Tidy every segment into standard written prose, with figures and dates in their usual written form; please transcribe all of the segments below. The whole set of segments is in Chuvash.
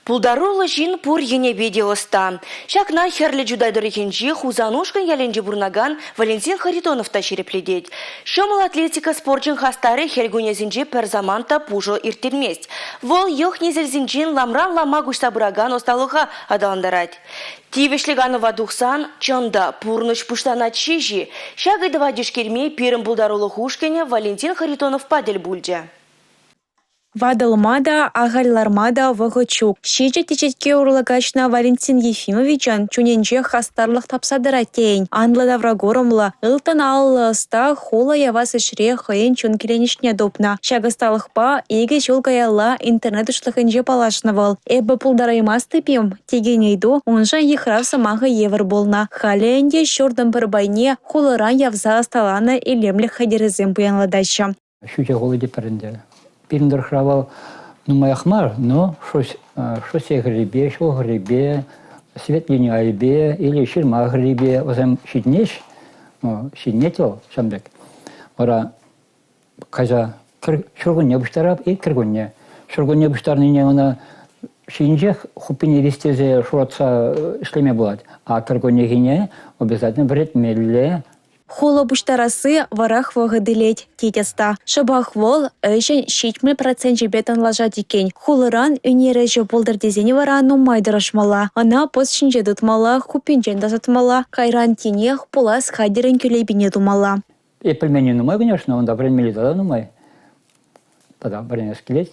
Пултаруллӑ ҫын пур енӗпе те ӑста. Ҫакна Хӗрлӗ Чутай тӑрӑхӗнчи Хусанушкӑнь ялӗнче пурӑнакан Валентин Харитонов та ҫирӗплетет. Ҫӑмӑл атлетика спорчӗн хастарӗ хӗл кунӗсенче пӗр самант та пушӑ ирттермест. Вӑл йӑх-несӗлсенчен ламран лама куҫса пыракан ӑсталӑха аталантарать. Тивӗҫлӗ канӑва тухсан, чӑн та, пурнӑҫ пуҫланать ҫеҫ-и? Ҫак ыйтӑва тишкерме пирӗн пултарулӑх ушкӑнӗ Валентин Харитоновпа тӗл пулчӗ. Ватӑлма та, ахаль ларма та вӑхӑт ҫук. 7 теҫетке урлӑ каҫнӑ Валентин Ефимовичӑн чунӗнче хастарлӑх тапса тӑрать тейӗн. Анлӑ тавра курӑмлӑ, ылтӑн алӑллӑ ӑста хулӑ явас ӗҫре хӑйӗн чун киленӗҫне тупнӑ. Ҫак ӑсталӑхпа 2 ҫул каялла интернет уҫлӑхӗнче паллашнӑ вӑл. «Эпӗ пултараймастӑп-им?» текен ыйту уншӑн йыхрав сӑмахӗ евӗр пулнӑ. Халӗ ӗнтӗ ҫуртӑн пӗр пайне хулӑран явса ӑсталанӑ илемлӗх хатӗрӗсем пуянлатаҫҫӗ. Ҫӳҫе хули тетпӗр ӗнтӗ. Пирӗн тӑрӑхра вӑл нумаях мар, но шоссе хӗррипе, ҫул хӗррипе, свет лини айӗпе или ҫырма хӗррипе вӗсем ҫитӗнеҫ, ҫитӗнет вӑл ҫавӑн пек. Вара кайса ҫуркунне пуҫтарап и кӗркунне. Ҫуркунне пуҫтарнине ӑна ҫийӗнчех хуппине вистесе шуратса ӗҫлеме пулать. А кӗркуннехине обязательно вӗретмелле. Хулӑ пуҫтарасси вӑрах вӑхӑт илет, тет ӑста. Шӑпах вӑл ӗҫӗн 70 проценчӗпе танлашать иккен. Хулӑран ӳнер ӗҫӗ пултӑр тесен вара нумай тӑрӑшмалла. Ӑна пӑс ҫинче тытмалла, хуппинчен тасатмалла, кайран тинех пулас хатӗрӗн кӳлепине тумалла. Эп пӗлменни нумай, конечно, унта вӗренмелли тата нумай. Тата вӗренес килет.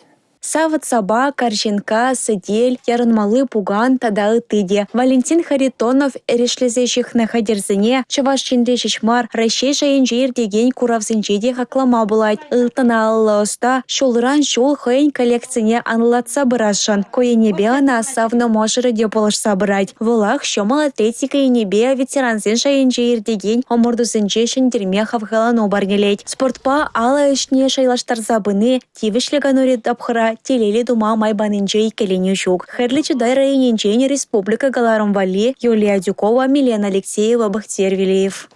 Савӑт-сапа, карҫинкка, сӗтел, ярӑнмалли пукан тата ытти те. Валентин Харитонов эрешлесе ҫыхнӑ хатӗрсене Чӑваш Енре ҫеҫ мар, Раҫҫей шайӗнче иртекен куравсенче те хаклама пулать. Ылтӑн алӑллӑ ӑста ҫулран ҫул хӑйӗн коллекцине анлӑлатса пырасшӑн. Ку енӗпе ӑна савнӑ мӑшӑрӗ те пулӑшса пырать. Вӑлах ҫӑмӑл атлетика енӗпе ветерансен шайӗнче иртекен ӑмӑртусенче ҫӗнтерме хавхалану парнелет. Спортпа алӑ ӗҫне шайлаштарса пыни Тивӗҫлӗ канури тапхӑра телейлӗ тума май панинче иккӗленӳ ҫук. Хӗрлӗ Чутай районӗнчен республика кӑларӑм валли Юлия Адюкова, Милена Алексеева, Бахтиер Велиев.